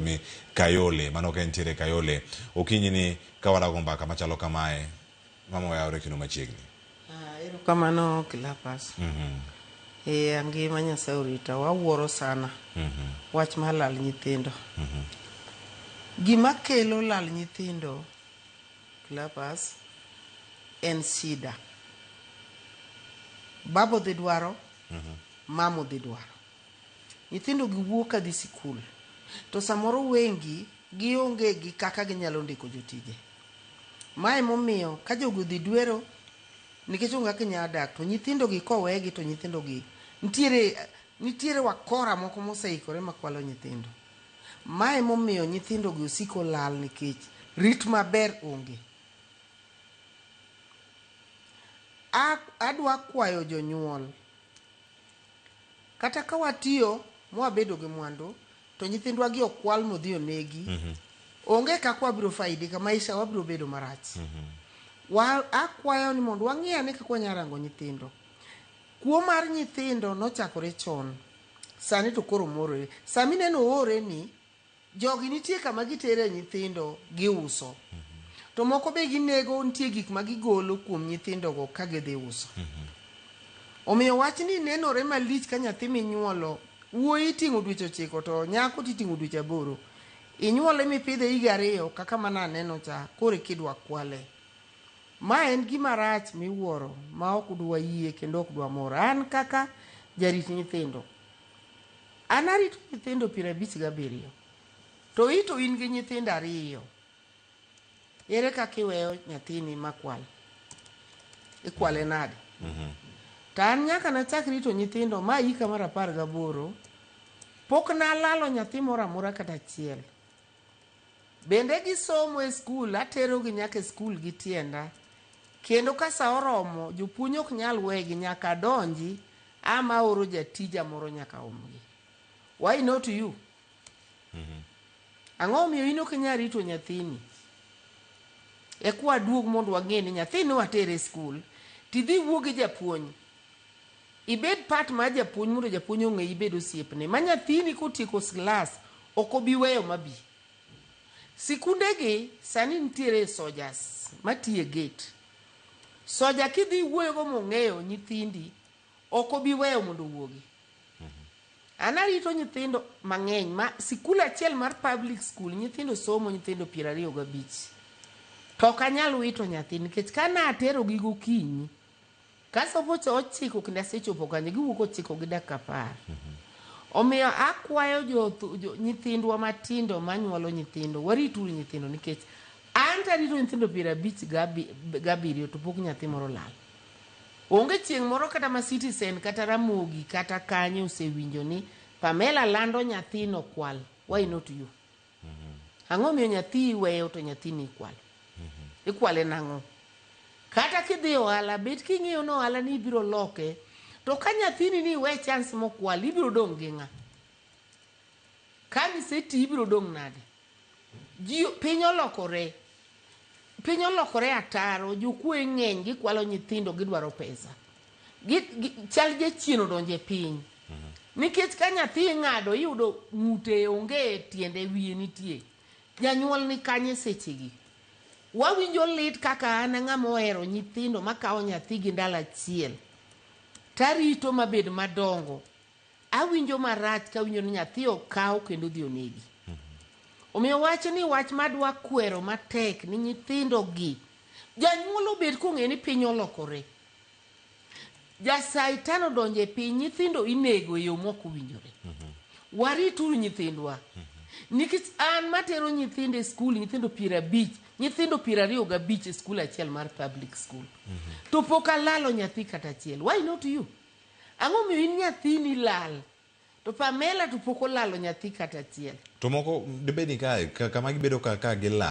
mi Kayole. Mano ka entiere Kayole. Okinyi ni ka warago mbaka machalo kamae, mama oyawre kendo machiegni. Erokamano Kilapas. Eh, angima Nyasaye orita. Wawuoro sana wach mar lal nyithindo. Gima kelo lal nyithindo Kilapas en shida. Baba odhi dwaro, mama odhi dwaro. Nyithindo gi wuok kadhi sikul. To samoro wengi gionge gi kaka ginyalo ndiko jotije. Mae momiyo ka jogi odhi dwero nikech onge kaka inyalo dak to nyithindo gi kowegi to nyithindo gi nitiere nitiere wakora moko moseikore makwalo nyithindo. Mae momiyo nyithindo gi osiko lal nikech rit maber onge. Adwa kwayo jonyuol kata ka watiyo mwabedo gi mwandu to nyithindwa gi okwal modhi onegi onge kaka wabiro faidika maisha wabiro bedo marach. Akwayo ni mondo wang'i ane kaka wanyalo rango nyithindo. Kuo mar nyithindo nochakore chon, sani to koro morore. Sami neno oore ni, jogi nitie kama gitere nyithindo giuso. To moko be ginego nitie gik ma gigolo kuom nyithindogo ka gidhi uso. Omiyo wachni nenore malich ka nyathi minyuolo wuoyi iting'o dweche 9 to nyako titing'o dweche 8. Inyuole mipidhe higa 2 kaka mana aneno cha koro kidwa kwale. Ma en gima rach miwuoro ma ok dwa yie kendo ok dwa mor. An kaka jarit nyithindo, an arito nyithindo 57 to ito in gi nyithindo 2. Ere kaka iweyo nyathini makwal? Ikwale nade? To an nyaka nachak rito nyithindo ma hika mar 18, pok nalalo nyathi moro amora kata achiel. Bende gisomo e skul, aterogi nyaka e skul gi tienda. Kendo ka sa oromo, jopuonj ok nyal wegi, nyaka adonji ama aoro jatija moro nyaka omgi. Why not you? Ang'o omiyo in ok inyal rito nyathini? Eka waduog mondo wang'e ni nyathini watere e skul, tidhi iwuo gi japuonj. Ibed part mar japuonj mondo japuonj ong'eyi ibed osiepne. Ma nyathini kotieko klas, ok obi weyo mabi. Sikundegi sani nitiere sojas matiyo e gate. Soja kidhi iwuoyogo mong'eyo nyithindi, ok obi weyo mondo owuogi. An arito nyithindo mang'eny ma sikul achiel mar public school nyithindo somo nyithindo 25. To ok anyal wito nyathi nikech ka naterogi gokinyi, kasopo 9 kendo asechopo kanyo giwuok 9 gi dakika 10. Omiyo akwayo nyithindwa matindo manyuolo nyithindo, warituru nyithindo nikech an to arito nyithindo 57 to pok nyathi moro olal. Onge chieng' moro kata ma Citizen kata Ramogi kata kanye osewinjo ni Pamela lando nyathino kwal. Why not you? Ang'o miyo nyathi iweyo to nyathini ikwalo? Ikwale nang'o? Kata kidhi ohala, bet king'iyo ni ohala ni ibiro loke, to ka nyathini ni iwe chance mokwal, ibiro dong' gi ng'a? Ka niseti ibiro dong' nade? Ji, piny olokore. Piny olokore ataro, jokuoye ng'eny, gikwalo nyithindo, gidwaro pesa. Chal jachien odonjo e piny. Nikech ka nyathi ing'ado, iyudo ng'ute onge, tiende wiye nitie. Janyuol ni kanye sechegi? Wawinjo lit kaka an ng'ama ohero nyithindo makawo nyathi gi ndalo achiel. Tarito mabed madongo. Awinjo marach kawinjo ni nyathi okaw kendo odhi onegi. Omiyo wach ni wach madwa kwero matek ni nyithindo gi janyuol obed kong'eyo ni piny olokore. Jasaitan odonjo e piny, nyithindo inego e yo mok owinjore. Warituru nyithindwa. Nikech an matero nyithindo e skul, nyithindo 50, nyithindo 25 e skul achiel mar public school. To pok alalo nyathi kata achiel. Why not you? Ang'o miyo in nyathini lal? To Pamela to pok olalo nyathi kata achiel. To moko dibed ni kae kama gibedo ka gilal.